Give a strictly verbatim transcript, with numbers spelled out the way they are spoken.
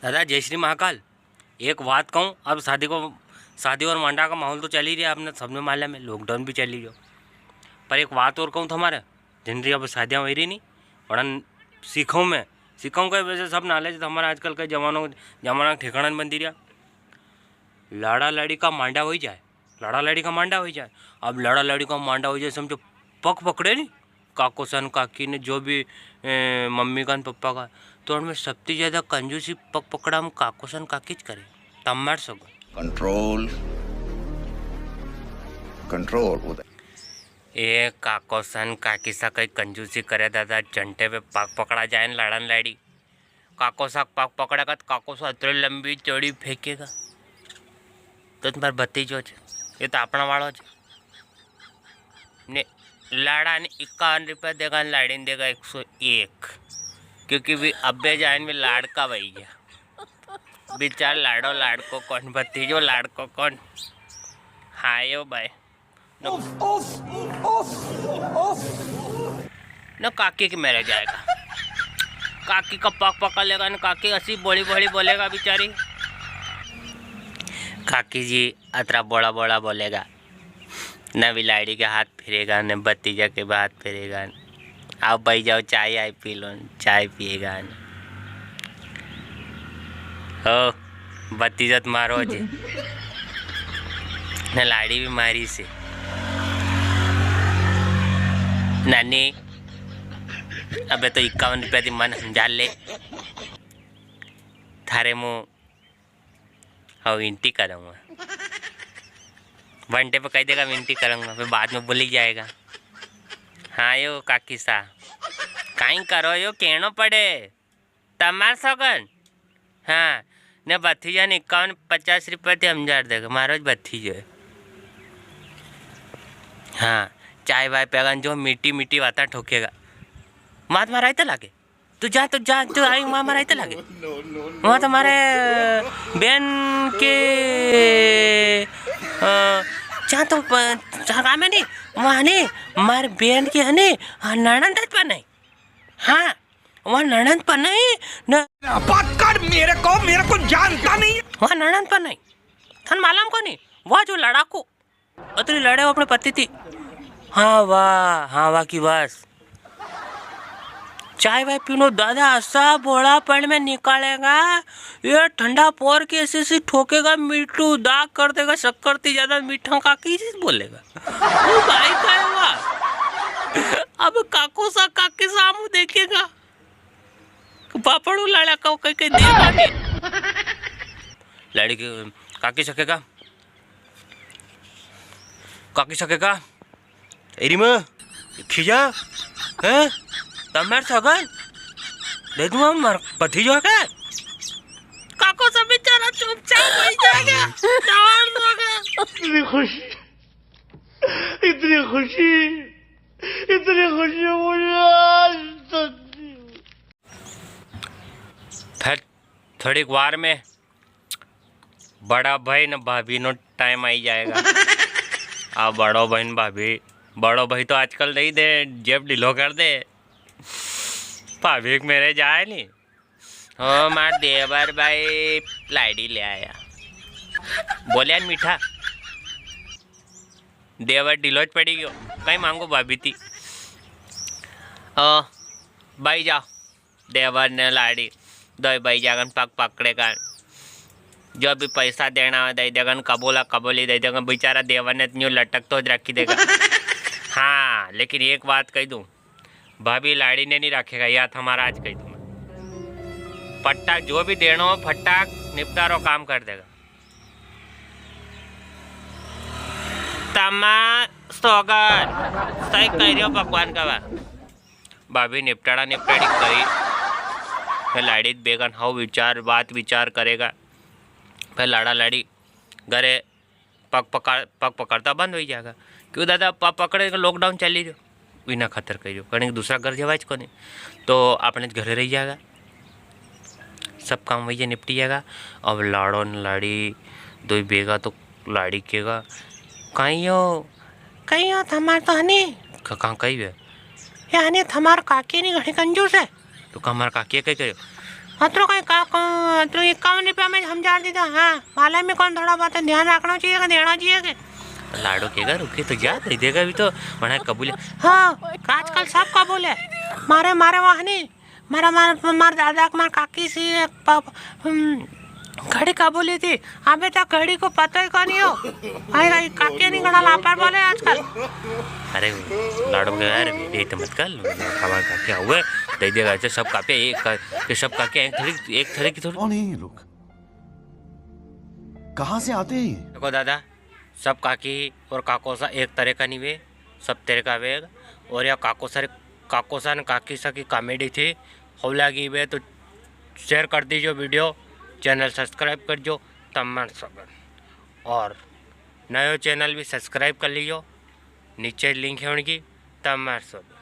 दादा, जय श्री महाकाल। एक बात कहूँ, अब शादी को, शादी और मांडा का माहौल तो चल ही रहा, आपने सबने मालूम है, lockdown भी चल ही रहो। पर एक बात और कहूँ तुम्हारे, जिन री अब शादियाँ हो रही नी, वरन सीखों में, सीखों के वजह सब knowledge तो हमारा आजकल का जमानो, जमाना का ठिकाना नहीं बनती रहा। लाड़ा लाड़ी का मांडा हो ही जाए, लाड़ा लाड़ी का मांडा हो ही जाए। अब लाड़ा लाड़ी का मांडा हो जाए, समझो, पग पकड़े नी, काको सन काकी ने जो भी, ए, मम्मी का न पप्पा का, तो उनमें सबसे ज्यादा कंजूसी पग पकड़ा हम काको सन काकी ज करे। तमार सगन। Control, control, उदय। ए काको सन काकी सा कई कंजूसी करे दादा, झंटे पे पग पकड़ा जाए न लाड़न लाड़ी। काको सा पग पकड़ेगा तो काको सा अतरी लंबी चौड़ी फेंकेगा। तो तुम्हारा भतीजो ज, ये तो अपना वालो ज। ने लाड़ा ने इक्यावन रुपया देगा, ने लाड़ी ने देगा एक सौ एक, क्योंकि भी अबे जाइन में लाड़का वही गया। बेचार लाड़ो लाड़को कौन, भतीजो लाड़को कौन। हाँ यो भाई। न, न काकी के मेरे जाएगा, काकी का पग पकड़ लेगा, न काकी ऐसी बोली बोली बोलेगा बेचारी। काकी जी अतरा बोला बोला बोलेगा, न भी लाड़ी के हाथ फिरेगा, न भतीजा के भी हाथ फिरेगा। आओ भाई जाओ, चाय आय पी लो, चाय पिएगा। ओ, भतीजा तो मारो जी। न लाड़ी भी मारी से। नानी, अबे तो इक्यावन रुपया दी मन समझा ले। थारे मुँह हाँ, विनती करूँगा। घंटे पे कह देगा, विनती करूँगा, फिर बाद में भूल ही जाएगा। हाँ, यो काकी सा, काई करो, यो कहनो पड़े, तमार सगन। हाँ, ने भतीजा ने इक्यावन पचास रुपया थी हमजार देगा, मारो ज भतीजो है। हाँ, चाय वाय पेगा, जो मीठी मीठी बातें ठोकेगा, मात माराई तो लागे। तू जा, तू जा, तू आई, वहाँ मराई तो लागे। वहाँ तो मारे बेन के, अ, जा तो प-, जा काम है नी, वहाँ नी, मारे बेन के है नी, हाँ, नणंद पर नहीं। हाँ, वहाँ नणंद पर नहीं, न- पकड़ मेरे को, मेरे को जानता नहीं। वहाँ नणंद पर नहीं। थन मालूम को नी, वहाँ जो लड़ाकू अतरी लड़े वो अपने पति थी। हाँ वाह, हाँ वाह की बस। चाय वाय पीनो दादा, असा भोलापण में निकालेगा। ये ठंडा पोर के ऐसी ऐसी ठोकेगा, मीठू दाग कर देगा, शक्कर थी ज्यादा मीठा काकी जी बोलेगा। ओ भाई, काय हुआ? अब काको सा काकी सामू देखेगा। पापड़ू लाड़ा का कई कई देगा नी। लाड़ी के काकी सकेगा। काकी सकेगा। एरी में खिजा, हैं? तमार सगन? दे दूँ हम मर-, भतीजो के? काको सब बेचारा चुपचाप हो जाएगा। जवान सगन। इतनी खुशी, इतनी खुशी, इतनी खुशी मुझे आज तक नहीं हुई। फिर थोड़ी वार में बड़ा भाई न भाभी नो टाइम आई जाएगा। आ बड़ो भाई न भाभी, बड़ो भाई तो आजकल दे ही दे, जेब ढीलो कर दे। भाभी के मेरे जाए नी। ओ मार देवर भाई लाड़ी ले आया। बोलिया न मीठा। देवर ढीलो ज पड़ी गयो। कई मांगो भाभी थी। ओ भाई जाओ। देवर ने लाड़ी दोई भाई जागन पग पकड़ेगा। जो भी पैसा देना हो दे देगन, कबूला कबूली दे देगन। बेचारा देवर ने न्यू लटक तो रखी देगा। हाँ, लेकिन एक बात कही दूँ, भाभी लाड़ी ने नी रखेगा, या तो हमारा आज कही दूँ मैं। फटाक जो भी देना हो, फटाक निपटारो काम कर देगा। तमा सोगन, सही कह रहे हो भगवान का बात। भाभी निपटाड़ा निपटाड़ी करी। फिर लाड़ी बेगन हाउ विचार, बात विचार करेगा। फिर लाड़ा लाड़ी घरे पग पकड़, पग पकड़ता बंद हो जाएगा। क्यों दादा, पग पकड़े के lockdown चली रह्यो, इना खातर कही रह्यो। कहीं दूसरा घर जवाय ज कोनी, तो आपने घरे रह जाएगा। सब काम वही निपटी जाएगा। अब लाड़ो न लाड़ी दोई बेगा तो लाड़ी केगा, "काई हो, काई हो, थमार तो हनी।" "का-, कहाँ काई है?" "ये हनी, थमार काकी नी घणी कंजूस है।" "तो का हमार काकी कई करियो?" अतरो कई का, का, अतरो इक्यावन रुपया में समझा दीदा। हाँ, माला में कौन थोड़ा बहुत ध्यान रखना चाहिए, का देना चाहिए के? लाडो केगा, "रुकी तो जा, दे देगा अभी तो, मना कबूल है।" हाँ, आजकल सब कबूल है। मारे, मारे वाहनी, मारा, मार, मार दादा, मार काकी सी एक प-, हम्म, घड़ी कबूली थी। अबे तक घड़ी को पता ही कोनी हो। आई, आई, काकी नहीं घड़ा लापर बोले आजकल। अरे, लाडो के, "अरे, बेटे, इतना मत कर, हमारे काकी हुए, दे देगा, अच्छा, सब कापे एक का-, के सब काके एक थोड़ी, एक तरह की थोड़ी।" कौन है ये लोग? कहाँ से आते हैं ये? देखो दादा, सब काकी और काको सा एक तरह का नहीं वे, सब तरह का वेग। और या काको सर, काको सा ने काकी सा की comedy थी, हव लागी वे तो share कर दीजो video, channel subscribe कर जो, तमार सगन। और नयो channel भी subscribe कर लीजो, नीचे link है उनकी, तमार सगन।